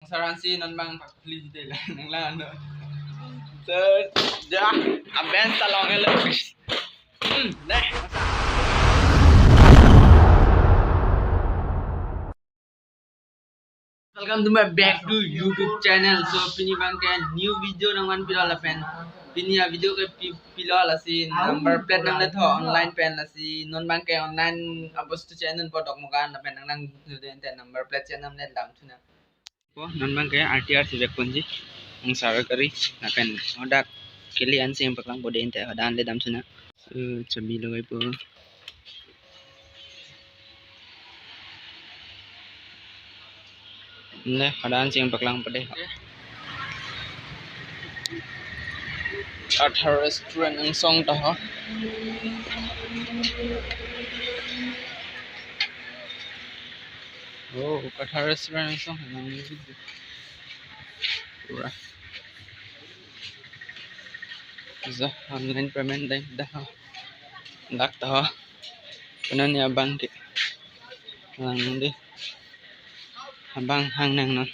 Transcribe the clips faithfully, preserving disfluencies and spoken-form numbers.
Saransi non bang pakhuli dei la nanglang ano. Sir, ja, aben talong elo. Hmm, deh. Welcome to my back to YouTube channel. So pini bang ke new video nangvan pilo lapen pini a video ke pi-, pilo lasi number plate nangletho online pen lasi non bang ke online abostu channel podok mokan lapen nanglang video ente number plate channel le dam thuna. Po non bang ke R T R si vek ponji. Ong sar kari lapen hodak kili ansi nangpaklangpo dei ente hodak le dam thuna. So chabi logaipo. Le hodak ansi nangpaklangpo dei. Kathar restaurant angsong ta ho. Oh, Kathar restaurant angsong. Pura. Za online payment dei dah. Dak ta ho. Puna ni abang ke. Lang dei. Abang hang nangnon.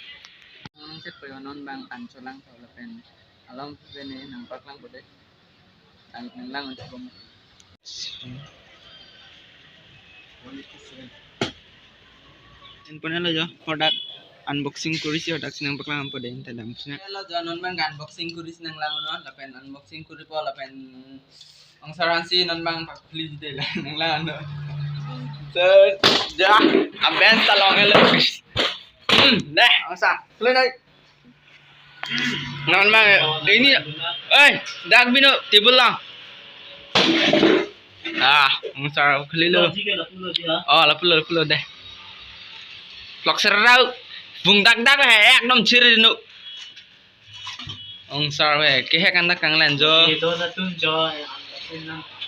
Nang cek pe non bang kan cholang tho lapen. Along pen nangpaklangpo dei. Nang, nanglang untuk kamu. Inpon lo jo, hodak unboxing kurisi hodak si nangpaklangpo dei ente dam thuna. Lo jo non bang unboxing kurisi nanglang non lapen unboxing kuripo lapen ong saransi non bang pakhuli dei la nanglang ano. Sir, ja, aben talong elo. Hmm, deh, ong sa, khuli dei. Non bang, ini, eh, dak bino table lang. Ah, ong sar khuli lo. Oh, lapu lo, lapu lo deh. Vlog serau, bung dak dak he, ekdom chiri no. Ong sar he, kehek andak kanglen jo. Ye do na tun jo,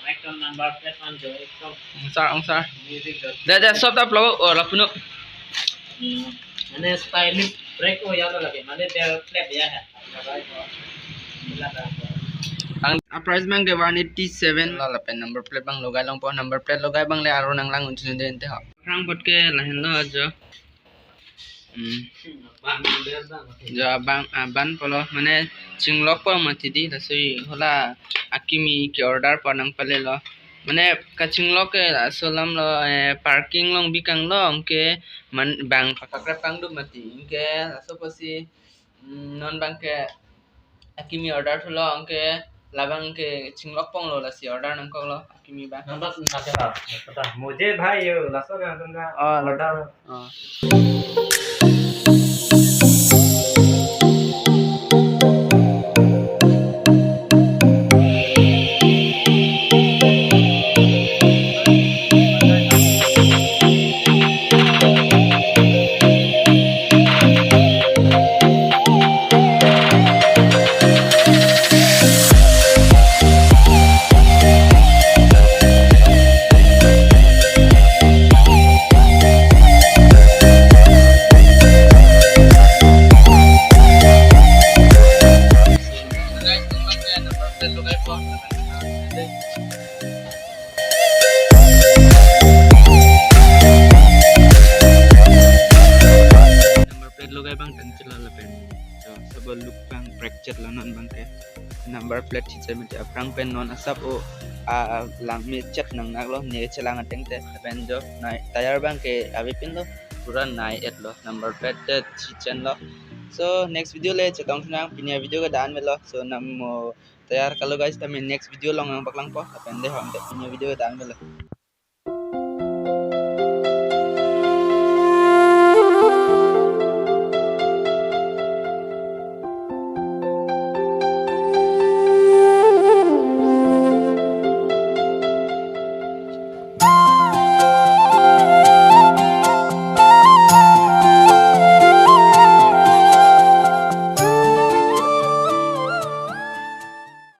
ekdom number plate an jo, ekdom. Ong sar, ong sar. Deh, deh, sob ta vlog, oh, lapu no. Hmm. Mane stylish brake oh ya lage, mane dia flap ya hai. Ang a price bang ke one eighty seven. La lapen number plate bang logai longpo, number plate logai bang le aro nanglang unchun dei ente ho. Rang bot ke lahin lo jo. Hmm. Jo abang, aban pulo mane chinglokpo mati dei, lasi hala akimi ke order po nangpale lo. Mane kachinglok ke laso alam lo, eh, parking along bikang lo, anke man bang pakakrep kangdup mati, anke laso apotsi, mm, non bang ke akimi order thulo, anke labang ke chinglokpon lo lasi order nangkok lo akimi bang. Nang bas nang kata, kata, "Mujhe bhai ye laso ka tumka order." Oh, order. Oh. Number plate logai bang tangchilo lapen. So, sabo look bang prek chet lo non bang ke. Number plate si chet mati aphrang pen non asap o, a, langme chet nangnak lo, ne chelang ateng te. Lapen jo, nai, tire bang ke avepin lo, pura nai et lo. Number plate te si chen lo. So, next video le chetong thunang, pini a video ke dan me lo. So, namo tayar kalo guys, tame next video along nangpaklangpo. Lapen dei hom te, pini a video ke dan me lo.